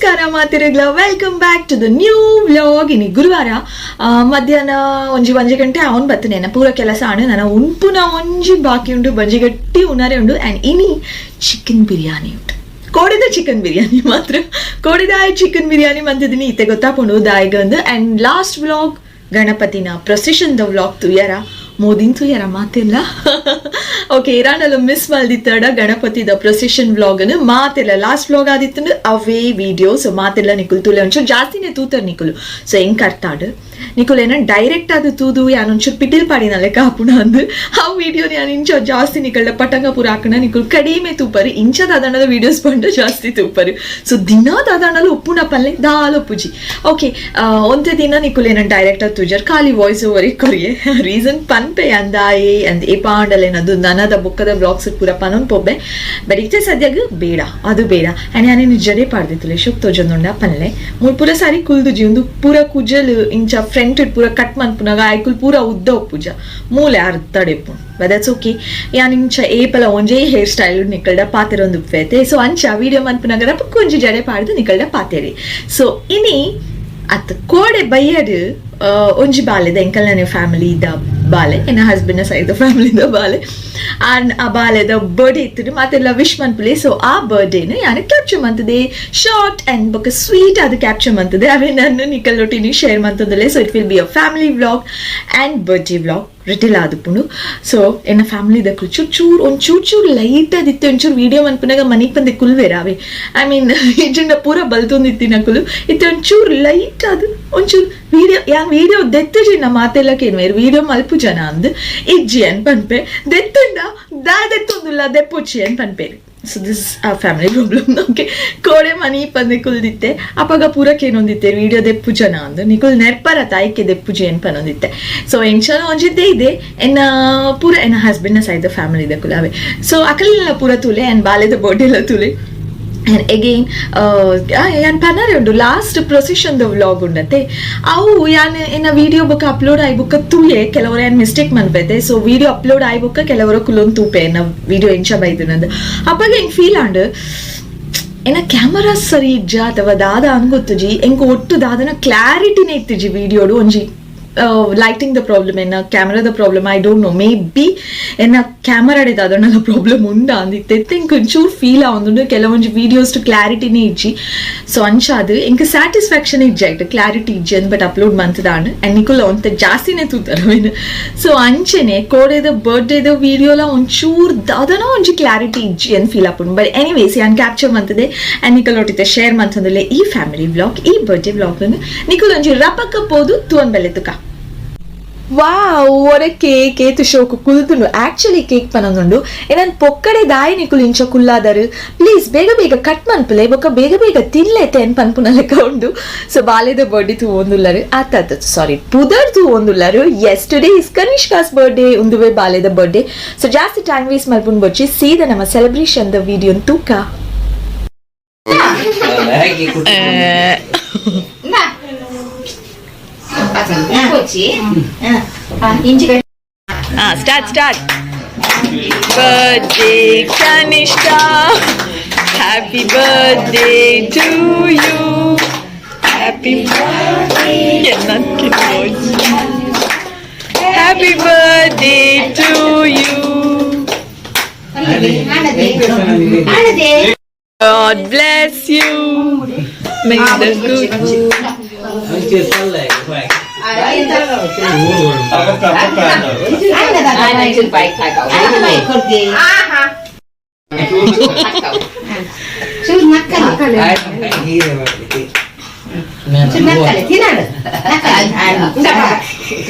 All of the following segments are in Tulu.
ನಮಸ್ಕಾರ ಮಾತಿರಗ್ಲ, welcome back to the new vlog. ಇನಿ ಗುರುವಾರ, ಮಧ್ಯಾಹ್ನ ಒಂಜಿ ಒಂಜಿ ಗಂಟೆ ಅವನ್ ಬತ್ತನೆ. ಪೂರ ಕೆಲಸ ಆಣು, ನನ್ನ ಉಂಪುನ ಒಂಜಿ ಬಾಕಿ ಉಂಡು, ಬಂಜಿ ಗಟ್ಟಿ ಉನರೆ ಉಂಡು. ಆ್ಯಂಡ್ ಇನಿ ಚಿಕನ್ ಬಿರಿಯಾನಿ ಉಂಟು, ಕೋಡಿದ ಚಿಕನ್ ಬಿರಿಯಾನಿ ಮಾತ್ರ. ಕೋಡಿದ ಚಿಕನ್ ಬಿರಿಯಾನಿ ಮಂತಿದ್ದೀನಿ, ಇತ್ತೆ ಗೊತ್ತಾಪುಂಡು ದಾಯಿಗಂದು. ಆ್ಯಂಡ್ ಲಾಸ್ಟ್ ವ್ಲಾಗ್ ಗಣಪತಿನ ಪ್ರೊಸೆಷನ್ the vlog ತುಯರ, ಮೋದಿನ್ ತುಯರ ಮಾತಿಲ್ಲ. ಓಕೆ, ಇರಾನಲ್ಲ ಮಿಸ್ ಮಲ್ದಿತ್ತಡ ಗಣಪತಿದ ಪ್ರೊಸೆಷನ್ ವ್ಲಾಗ್ ಮಾತಿಲ್ಲ. ಲಾಸ್ಟ್ ವ್ಲಾಗ್ ಆದಿತ್ತು ಅವೇ ವಿಡಿಯೋ. ಸೊ ಮಾತಿಲ್ಲ ನಿಕುಲ್ ತೂಲೆ, ಒಂಚೂರು ಜಾಸ್ತಿನೇ ತೂತರ್ ನಿಕುಲು. ಸೊ ಹೆಂಗ್ ಕರ್ತಾಡು ನಿಕುಲ್ ಏನ ಡೈರೆಕ್ಟ್ ಅದು ತೂದು ಯಾನ್ ಒಂಚೂರು ಪಿಟಿಲ್ ಪಾಡಿನ ಲೆಕ್ಕ ಹಾಪುಣ ಅಂದು. ಆ ವಿಡಿಯೋ ಯಾನ್ ಇಂಚ ಜಾಸ್ತಿ ನಿಕಲ್ಡ ಪಟಂಗ ಪೂರ ಹಾಕಣ, ನಿಕುಲ್ ಕಡಿಮೆ ತೂಪರು. ಇಂಚ ದಾದಾಣದ ವಿಡಿಯೋಸ್ ಬಂಡ ಜಾಸ್ತಿ ತೂಪರು. ಸೊ ದಿನ ದಾದಾಣಲು ಉಪ್ಪುನ ಪಲ್ಲೆ ದಾಲ ಉಪ್ಪುಜಿ. ಓಕೆ, ಒಂತೆ ದಿನ ನಿಕುಲ್ ಏನ ಡೈರೆಕ್ಟ್ ಆಗಿ ತೂಜರ್, ಖಾಲಿ ವಾಯ್ಸ್ ಓವರ್ ಕೊರಿಯೆ. ರೀಸನ್ ಪನ್ಪೆ ಅಂದಾಯೆ ಅಂದ್ ಏಪಾಂಡಲೇನದು ನನದ ಬೊಕ್ಕದ ವ್ಲಾಗ್ಸ್ ಪೂರ ಪನೊನ್ ಪೊಬ್ಬೆ. ಬಟ್ ಇತ್ತೆ ಸದ್ಯಗ್ ಬೇಡ, ಅದು ಬೇಡ. ಅಂಡ್ ಯಾನೇನು ಜಡೆ ಪಾಡ್ದಿತ್ತಲೆ, ಶೋಕ್ ತೋಜೊಂದುಂಡ ಪನ್ಲೆ. ಮೂಲ್ ಪೂರ ಸಾರಿ ಕುಲ್ದುಜಿ. ಒಂದು ಪೂರ ಕುಜಲ್ ಇಂಚ ಫ್ರಂಟ್ ಪೂರ ಕಟ್ ಮನ್ಪುನಾಗ ಐಕುಲ್ ಪೂರ ಉದ್ದ ಉಪ್ಪುಜ, ಮೂಲೆ ಅರ್ಧಡೆಪ್ಪು. But that's okay. ಯಾನ್ ಇಂಚ ಏಪಲ ಒಂಜೇ ಹೇರ್ ಸ್ಟೈಲ್ ನಿಕಲ್ಡ ಪಾತೆರೊಂದು ಉಪ್ಪೈತೆ. ಸೊ ಅಂಚ ವಿಡಿಯೋ ಮನ್ಪುನಾಗ ರಪಕ್ಕ ಒಂಜಿ ಜಡೆ ಪಾಡ್ದು ನಿಕಲ್ಡ ಪಾತೆರಿ. ಸೊ ಇನಿ ಅತ್ ಕೋಡೆ ಬೈಯಡ್ ಒಂಜಿ ಬಾಲೆದ, ಎಂಕಲ್ನ ಫ್ಯಾಮಿಲಿ the ಬಾಲೆ, ಎನ್ನ ಹಸ್ಬೆಂಡ್ ಸೈಡ್ ಫ್ಯಾಮಿಲಿ the ಬಾಲೆ, ಅಂಡ್ ಆ ಬಾಲೆದ ಬರ್ಡೇ ಇತ್ತು. ಮಾತೆಲ್ಲ ವಿಶ್ ಮನ್ಪುಲೆ. ಸೊ ಆ ಬರ್ಡೇನು ಯಾನ್ ಕ್ಯಾಪ್ಚರ್ ಮಂತದೆ, ಶಾರ್ಟ್ ಅಂಡ್ ಬೊಕ ಸ್ವೀಟ್ ಅದು ಕ್ಯಾಪ್ಚರ್ ಮಂತದೆ. ಅವೇ ನಾನು ನಿಕಲ್ಲೊಟ್ಟಿನಿ share ಮಂತದಲೆ. So it will be a family vlog and birthday vlog ರಿಟಿಲ್ ಆದುಪುಂಡು. ಸೊ ಎನ್ನ ಫ್ಯಾಮಿಲಿ ದಕ್ಕಲು ಚೂರ್ ಚೂರ್ ಒಂದ್ ಚೂರ್ ಚೂರ್ ಲೈಟ್ ಆದಿತ್ತು. ಒಂಚೂರು ವಿಡಿಯೋ ಮನ್ಪುನಾಗ ಮನಿಗ್ ಬಂದೆ ಕುಲ್ವೇರ ಅವೆ. I mean, ಇಜ್ಜಿಂಡ ಪೂರ ಬಲ್ತೊಂದಿತ್ತಿ ನಕುಲು. ಇತ್ತೆ ಒಂಚೂರು ಲೈಟ್ ಅದು ಒಂಚೂರು ವಿಡಿಯೋ ಯಾನ್ ವಿಡಿಯೋ ದೆತ್ತುಜಿನ ಮಾತೆಲ್ಲ ಕೇನ್ವೇರು, ವಿಡಿಯೋ ಮಲ್ಪು ಜನ ಅಂದ್. ಇಜ್ಜಿ ಅನ್ ಪನ್ಪೆ, ದೆತ್ತುಂಡ ದಾ ದೆತ್ತೊಂದುಲ್ಲ, ದೆಪ್ಪೊಚ್ಚಿ ಅನ್ ಪನ್ಪೇರು. ಸೊ this ಆ ಫ್ಯಾಮಿಲಿ ಪ್ರಾಬ್ಲಮ್. ಓಕೆ, ಕೋಡೆ ಮನಿ ಪಂದೆ ಕುಲ್ದಿತ್ತೆ. ಅಪಗ ಪೂರ ಕೇನೊಂದಿತ್ತೆ, ವಿಡಿಯೋ ದೆಪ್ಪು ಜನ ಅಂದ್. ನಿಕುಲ್ ನೆರ್ಪರ ತಾಯಿಕೆ ದೆಪ್ಪುಜಿ ಏನ್ ಪನೊಂದಿತ್ತೆ. ಸೊ ಎಂಚನ ಒಂಜಿದ್ದೇ ಇದೆ. ಎನ್ನ ಪೂರ ಎನ್ನ ಹಸ್ಬೆಂಡ್ ನ ಸೈಡ್ ಫ್ಯಾಮಿಲಿ ದಕುಲು ಅವೆ. ಸೊ ಅಕಲೆಲ್ಲ ಪೂರ ತೂಲೆ ಅಂಡ್ ಬಾಲೆದ ಬರ್ಡೇ ಎಲ್ಲ ತೂಲೆ. ಆ್ಯಂಡ್ ಎಗೈನ್ ಯಾನ್ ಪನರೆ ಉಂಡು, ಲಾಸ್ಟ್ ಪ್ರೊಸೆಷನ್ the vlog ಉಂಡತೆ, ಅವು ಯಾನ್ ಎನ್ನ ವಿಡಿಯೋ ಬೊಕ್ಕ ಅಪ್ಲೋಡ್ ಆಯಿ ಬೊಕ್ಕ ತೂಯೆ. ಕೆಲವರು ಯಾನ್ ಮಿಸ್ಟೇಕ್ ಮನ್ಪೈತೆ. ಸೊ ವಿಡಿಯೋ ಅಪ್ಲೋಡ್ ಆಯಿ ಬೊಕ್ಕ ಕೆಲವರು ಕುಲೊಂದು ತೂಪೆ, ಎನ್ನ ವಿಡಿಯೋ ಎಂಚ ಬೈದನಂದು. ಅಪ್ಪಗ ಎಂಕ್ ಫೀಲ್ ಆಂಡ್, ಎನ್ನ ಕ್ಯಾಮರಾ ಸರಿ ಇಜ್ಜ ಅಥವಾ ದಾದ ಅನ್ಗೊತ್ತುಜಿ. ಎಂಕ್ ಒಟ್ಟು ದಾದನ ಕ್ಲಾರಿಟಿನೇ ಇತ್ತಿಜಿ ವಿಡಿಯೋಡು. ಒಂಜಿ ಲೈಟಿಂಗ್ the problem, ಎನ್ನ ಕ್ಯಾಮರಾದ problem, I don't know. May be ಎನ್ನ ಕ್ಯಾಮರಾಡೆ ದಾದನ ಪ್ರಾಬ್ಲಮ್ ಉಂಡ ಅಂದಿತ್ತೆ. ಎಂಕ್ ಒಂಚೂರು ಫೀಲ್ ಆವೊಂದುಂಡು, ಕೆಲವೊಂಜಿ ವಿಡಿಯೋಸ್ ಕ್ಲಾರಿಟಿನೇ ಇಜ್ಜಿ. ಸೊ ಅಂಚ ಅದು ಎಂಕ್ ಸ್ಯಾಟಿಸ್ಫ್ಯಾಕ್ಷನ್ ಇಜ್ಜಿ ಆಯ್ತು, ಕ್ಲಾರಿಟಿ ಇಜ್ಜಿ ಅಂದ್. ಬಟ್ ಅಪ್ಲೋಡ್ ಮಂತದಾಂಡ್ ಅಂಡ್ ನಿಕುಲ ಒಂತ ಜಾಸ್ತಿನೇ ತೂತಾರ. ಸೊ ಅಂಚೆನೆ ಕೋಡೆದ ಬರ್ಡೇದ ವಿಡಿಯೋಲ ಒಂಚೂರು ದಾದನ ಒಂಜಿ ಕ್ಲಾರಿಟಿ ಇಜ್ಜಿ ಅಂತ ಫೀಲ್ ಆಪುಂಡು. ಬಟ್ ಎನಿವೇಸ್, ಯಾನ್ ಕ್ಯಾಪ್ಚರ್ ಮಂತದೆ ಅಂಡ್ ನಿಕಲ್ ಒಟ್ಟಿತ್ತೆ ಶೇರ್ ಮಂತಂದುಲೆ ಈ ಫ್ಯಾಮಿಲಿ ವ್ಲಾಗ್, ಈ ಬರ್ಡೇ ವ್ಲಾಗ್. ನಿಕುಲ್ ಒಂಜಿ ರಪಕ್ಕ ಪೋದು ತೂವನ್ ಬಲ್ಲೆ ತುಕ. ವಾವ್, ಒರೆ ಕೇಕ್ ಏತು ಶೋಕು ಕುಲ್ದುಂಡು. ಆಕ್ಚುಲಿ ಕೇಕ್ ಪನೊಂದುಂಡು, ಏನನ್ ಪೊಕ್ಕಡೆ ದಾಯಿ ನಿಕುಲು ಇಂಚ ಕುಲ್ಲಾದರು, ಪ್ಲೀಸ್ ಬೇಗ ಬೇಗ ಕಟ್ ಮನ್ಪುಲೆ, ಬೊಕ್ಕ ಬೇಗ ಬೇಗ ತಿನ್ಲೆ ಏನ್ ಪನ್ಪುನ ಲೆಕ್ಕ ಉಂಡು. ಸೊ ಬಾಲೆದ ಬರ್ಡೇ ತೂ ಒಂದುಲ್ಲರು ಆತ, ಸಾರಿ, ಪುದರ್ ತೂ ಒಂದುಲ್ಲರು. Yes, today is Kanishka's birthday. ಉಂದುವೆ ಬಾಲೆದ ಬರ್ಡೇ. ಸೊ ಜಾಸ್ತಿ ಟೈಮ್ ವೇಸ್ಟ್ ಮಲ್ಪುನ್ ಬೊಚ್ಚಿ, ಸೀದಾ ನಮ್ಮ ಸೆಲೆಬ್ರೇಷನ್ the video ತೂಕ. ಮ್ಯಾಗಿ. ಕೊಚ್ಚಿ ಇಂಚಿ. Start, start. Birthday Kanishka, happy birthday to you, happy happy birthday to you. God bless you. May the good ಚಲ್ಲ. ಪಕ್ಕ ಪಕ್ಕ. ಚೂರು ನಕ್ಕಲೆ. ಹೀರೆ ಮಾಡಲಿಕ್ಕೆ. ಚೂರು ನಕ್ಕಲೆ ತಿನ್ನಡು.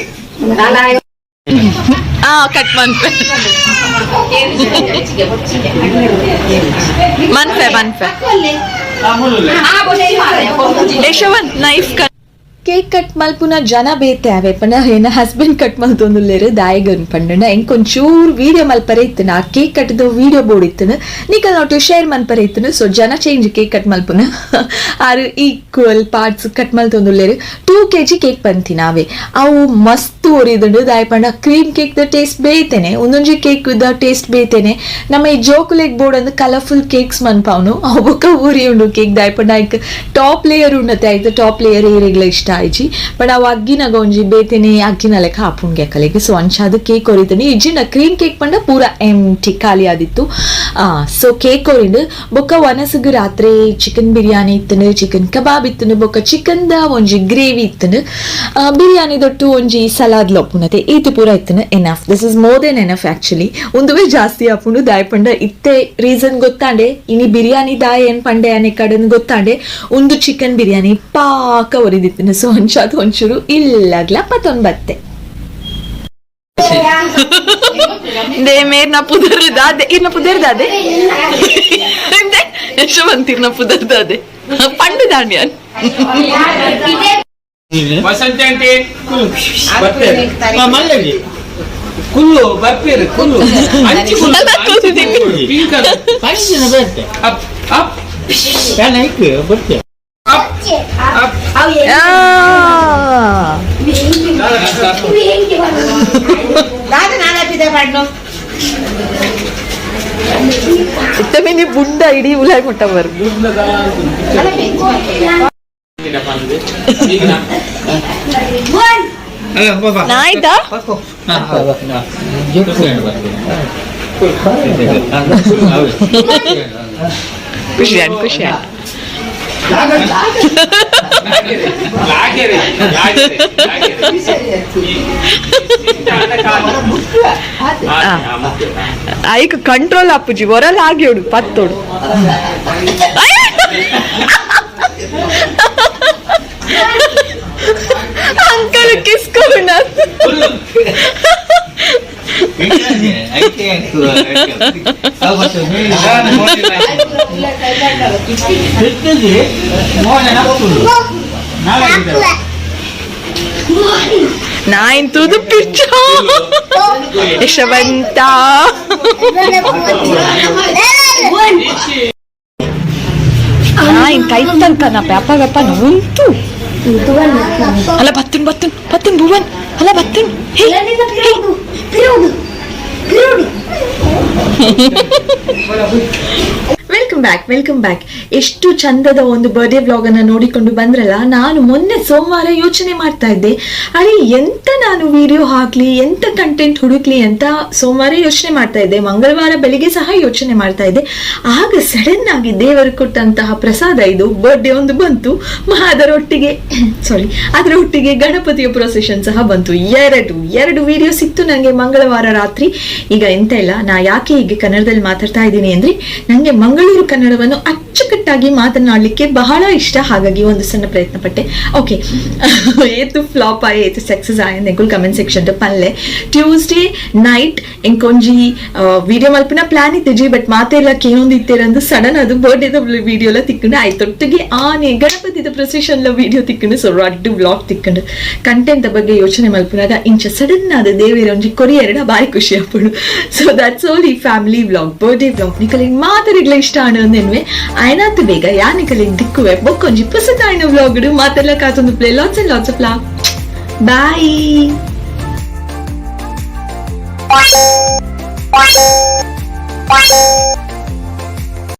ಆ ಕಟ್ ಮನ್ಪೆ ಮನ್ಪೆ ಮನ್ಪೆ. ಯಶವಂತ್, ನೈಫ್ ಕಟ್. ಕೇಕ್ ಕಟ್ ಮಲ್ಪುನ ಜನ ಬೇತೆ ಅವೆ ಪಂಡ ಏನ ಹಸ್ಬೆಂಡ್ ಕಟ್ ಮಲ್ತೊಂದುಲ್ಲೆರ್ ದಾಯೆಗನ್ ಪಂಡಂಡ ಎಂಕೊಂಚೂರು ವೀಡಿಯೋ ಮಲ್ಪರೆ ಇತ್ತುನ ಆ ಕೇಕ್ ಕಟ್ದ ವೀಡಿಯೋ ಬೋರ್ಡ್ ಇತ್ತುನ ನಿಕಲ್ ನೋಟು ಶೇರ್ ಮನ್ಪರೆ ಇತ್ತುನ. ಸೊ ಜನ ಚೇಂಜ್ ಕೇಕ್ ಕಟ್ ಮಲ್ಪುನ ಆರು ಈಕ್ವಲ್ ಪಾರ್ಟ್ಸ್ ಕಟ್ ಮಲ್ತೊಂದುಲ್ಲೆರ್. 2 ಕೆಜಿ ಕೇಕ್ ಪಂತಿನ ಅವೆ ಅವು ಮಸ್ತ್ ಒರಿದುಂಡು. ದಾಯ ಪಂಡ ಕ್ರೀಮ್ ಕೇಕ್ ದ ಟೇಸ್ಟ್ ಬೇತೆನೆ, ಒಂದೊಂಜಿ ಕೇಕ್ ದ ಟೇಸ್ಟ್ ಬೇತೆನೆ. ನಮ್ಮ ಈ ಜೋಕುಲೆಗ್ ಬೋರ್ಡ್ ಅಂದ್ ಕಲರ್ಫುಲ್ ಕೇಕ್ಸ್ ಮನ್ಪಾವ್ನು ಅವು ಬೊಕ್ಕ ಊರಿ ಉಂಡು ಕೇಕ್. ದಾಯ ಪಂಡ ಐಕ್ ಟಾಪ್ ಲೇಯರ್ ಉಂಡತೆ, ಐತ ಟಾಪ್ ಲೇಯರ್ ಏರೆಗ್ಲ ಇಷ್ಟ ಆಯ್ಜಿ. ಬಟ್ ಅವು ಅಗ್ಗಿನಾಗ ಒಂಜಿ ಬೇತೆನೆ ಅಗ್ಗಿನ ಲೆಕ್ಕ ಆಪುಂಡು ಅಕಲೆಗ್. ಸೊ ಅಂಚಾದ್ ಕೇಕ್ ಒರಿತುಂಡು. ಇಜ್ಜಿಂಡ ಕ್ರೀಮ್ ಕೇಕ್ ಪಂಡ ಪೂರ ಎಂಟಿ ಖಾಲಿ ಆದಿತ್ತು. ಸೊ ಕೇಕ್ ಒರಿಂಡು. ಬೊಕ್ಕ ವನಸುಗು ರಾತ್ರಿ ಚಿಕನ್ ಬಿರಿಯಾನಿ ಇತ್ತುಂಡು, ಚಿಕನ್ ಕಬಾಬ್ ಇತ್ತುಂಡು, ಬೊಕ್ಕ ಚಿಕನ್ ದ ಒಂಜಿ ಗ್ರೇವಿ ಇತ್ತುಂಡು, ಬಿರಿಯಾನಿ ದೊಟ್ಟು ಒಂಜಿ ಸಲಾದ್ ಲೊಪ್ಪುನತೆ ಈತು ಪೂರ ಇತ್ತುಂಡು. Enough, this is more than enough actually. ಉಂದುವೇ ಜಾಸ್ತಿ ಆಪುಂಡು. ದಾಯ ಪಂಡ ಇತ್ತೆ ರೀಸನ್ ಗೊತ್ತಾಂಡೆ, ಇನಿ ಬಿರಿಯಾನಿ ದಾಯ ಏನ್ ಪಂಡೆ ಅನೆ ಕಡನ್ ಗೊತ್ತಾಂಡೆ. ಒಂದು ಚಿಕನ್ ಬಿರಿಯಾನಿ ಪಾಕ ಒರಿದಿತ್ತುಂಡು. ಸೊ ಅಂಚಾದ್ ಒಂಚೂರು ಇಲ್ಲಗ್ಲ ಪತೊನ್ ಬತ್ತೆ. ದೇ ಮೇರ್ನ ಪುದರ್ ದಾದೆ, ಇರ್ನ ಪುದರ್ ದಾದೆ, ಯಶವಂತ ಇರ್ನ ಪುದರ್ ದಾದೆ ಪಂಡು ದಾಣ್ಯಾನ್. ವಸಂತ ಆಂಟಿ. ಮಲ್ಲಗಿ ಕುಲ್ಲು ಬರ್ಪೇರು ಕುಲ್ಲು ಅಂಚಿ ಕುಲ್ಲು. ಅಲ್ಲ, ಕುಲ್ಲು. ಪಿಂಕ್ ಪಂಚಿನ ಬರ್ತೆ. Up up. ಪ್ಯಾನ್ ಐಕ್ ಬರ್ತೆ. Up up. ಇತ್ತಮಿನಿ ಬುಂಡ ಇಡೀ ಉಲಾಯ್ ಮುಟ್ಟ ಬರ್ದು. ನಾಯ್ತಾ. ಖುಷಿ ಆಯ್ತು, ಖುಷಿ ಆಯ್ತು. ಲಾಗೆರೆ ಲಾಗೆರೆ. ಐಕ್ ಕಂಟ್ರೋಲ್ ಅಪ್ಪುಜಿ ಹೊರಲ್ ಆಗ್ಯೋಡು ಪತ್ತೋಡು. ಅಂಕಲ್ ಕಿಸ್ ಕೊರುಣ. ನಾಯಿನ್ ತೂದು ಪಿಚ್ಚ ಯಶವಂತ. ನಾಯಿನ್ ಕೈ ತನಕ ಅಪ್ಪಗಪ್ಪ ಉಂಟು. ಅಲ್ಲ ಬತ್ತುನ್ ಬತ್ತುನ್ ಬತ್ತುನ್ ಭುವನ್, ಅಲ್ಲ ಬತ್ತುನ್. ಹೇ. Welcome back, welcome back. ಎಷ್ಟು ಚಂದದ ಒಂದು ಬರ್ಡೇ ವ್ಲಾಗ್ ಅನ್ನ ನೋಡಿಕೊಂಡು ಬಂದ್ರಲ್ಲ. ನಾನು ಮೊನ್ನೆ ಸೋಮವಾರ ಯೋಚನೆ ಮಾಡ್ತಾ ಇದ್ದೆ, ಅರೆ ಎಂತ ನಾನು ವಿಡಿಯೋ ಹಾಕ್ಲಿ, ಎಂತ ಕಂಟೆಂಟ್ ಹುಡುಕ್ಲಿ ಅಂತ ಸೋಮವಾರ ಯೋಚನೆ ಮಾಡ್ತಾ ಇದ್ದೆ. ಮಂಗಳವಾರ ಬೆಳಿಗ್ಗೆ ಸಹ ಯೋಚನೆ ಮಾಡ್ತಾ ಇದ್ದೆ. ಆಗ ಸಡನ್ ಆಗಿ ದೇವರು ಕೊಟ್ಟಂತಹ ಪ್ರಸಾದ ಇದು ಬರ್ಡೇ ಒಂದು ಬಂತು. ಅದರೊಟ್ಟಿಗೆ ಸಾರಿ ಅದರೊಟ್ಟಿಗೆ ಗಣಪತಿಯ ಪ್ರೊಸೆಷನ್ ಸಹ ಬಂತು. ಎರಡು ಎರಡು ವಿಡಿಯೋ ಸಿಕ್ತು ನನಗೆ ಮಂಗಳವಾರ ರಾತ್ರಿ. ಈಗ ಎಂತ ಇಲ್ಲ, ನಾ ಯಾಕೆ ಹೀಗೆ ಕನ್ನಡದಲ್ಲಿ ಮಾತಾಡ್ತಾ ಇದ್ದೀನಿ ಅಂದ್ರೆ ನಂಗೆ ಮಂಗಳೂರು ಕನ್ನಡವನ್ನು ಅಚ್ಚುಕಟ್ಟಾಗಿ ಮಾತನಾಡಲಿಕ್ಕೆ ಬಹಳ ಇಷ್ಟ. ಹಾಗಾಗಿ ಒಂದು ಸಣ್ಣ ಪ್ರಯತ್ನ ಪಟ್ಟೆ. ಓಕೆ, ಏತು ಫ್ಲಾಪ್ ಆಯ್ ಏತು ಸಕ್ಸಸ್ ಆಯ್ ಎಂಕುಲ್ ಕಮೆಂಟ್ ಸೆಕ್ಷನ್ ಪನ್ಲೆ. ಟ್ಯೂಸ್ಡೇ ನೈಟ್ ಎಂಕೊಂಜಿ ವಿಡಿಯೋ ಮಲ್ಪಿನ ಪ್ಲಾನ್ ಇತ್ತಿಜಿ, ಬಟ್ ಮಾತೆಲ್ಲ ಕೇನೊಂದು ಇತ್ತೇರಂದು ಸಡನ್ ಅದು ಬರ್ಡೇದ ವಿಡಿಯೋ ಎಲ್ಲ ತಿಕ್ಕೊಂಡು ಆಯ್ತು. ಒಟ್ಟಿಗೆ ಆನೆ ಗಣಪತಿದ ಪ್ರೊಸೆಷನ್ ವಿಡಿಯೋ ತಿಕ್ಕೊಂಡು, ಸೊ ರಡ್ಡು ವ್ಲಾಗ್ ತಿಕ್ಕೊಂಡು ಕಂಟೆಂಟ್ ಬಗ್ಗೆ ಯೋಚನೆ ಮಲ್ಪುನಾಗ ಇಂಚ ಸಡನ್ ಆದ ದೇವೇರ ಒಂಜಿ ಕೊರಿಯರ್ಡ ಬಾರಿ ಖುಷಿ ಆಪುಂಡು. ಸೊ that's all. ಈ ಫ್ಯಾಮಿಲಿ ವ್ಲಾಗ್, ಬರ್ಡೇ ವ್ಲಾಗ್ ನಿಕಲಿಗೆ ಮಾತರಿಗ್ಲ ಇಷ್ಟ ಆಂಡ್ ಆಯ್ನಾತ್ ಬೇಗ ಯಾ ನಿಕಲಿಗೆ ದಿಕ್ಕುವೆ ಬೊಕ್ಕೊಂಜಿ ಪುಸತಾಯಿನ ವ್ಲಾಗ್ ಮಾತೆಲ್ಲ ಕಾತೊಂದು play. Lots and lots of love, bye.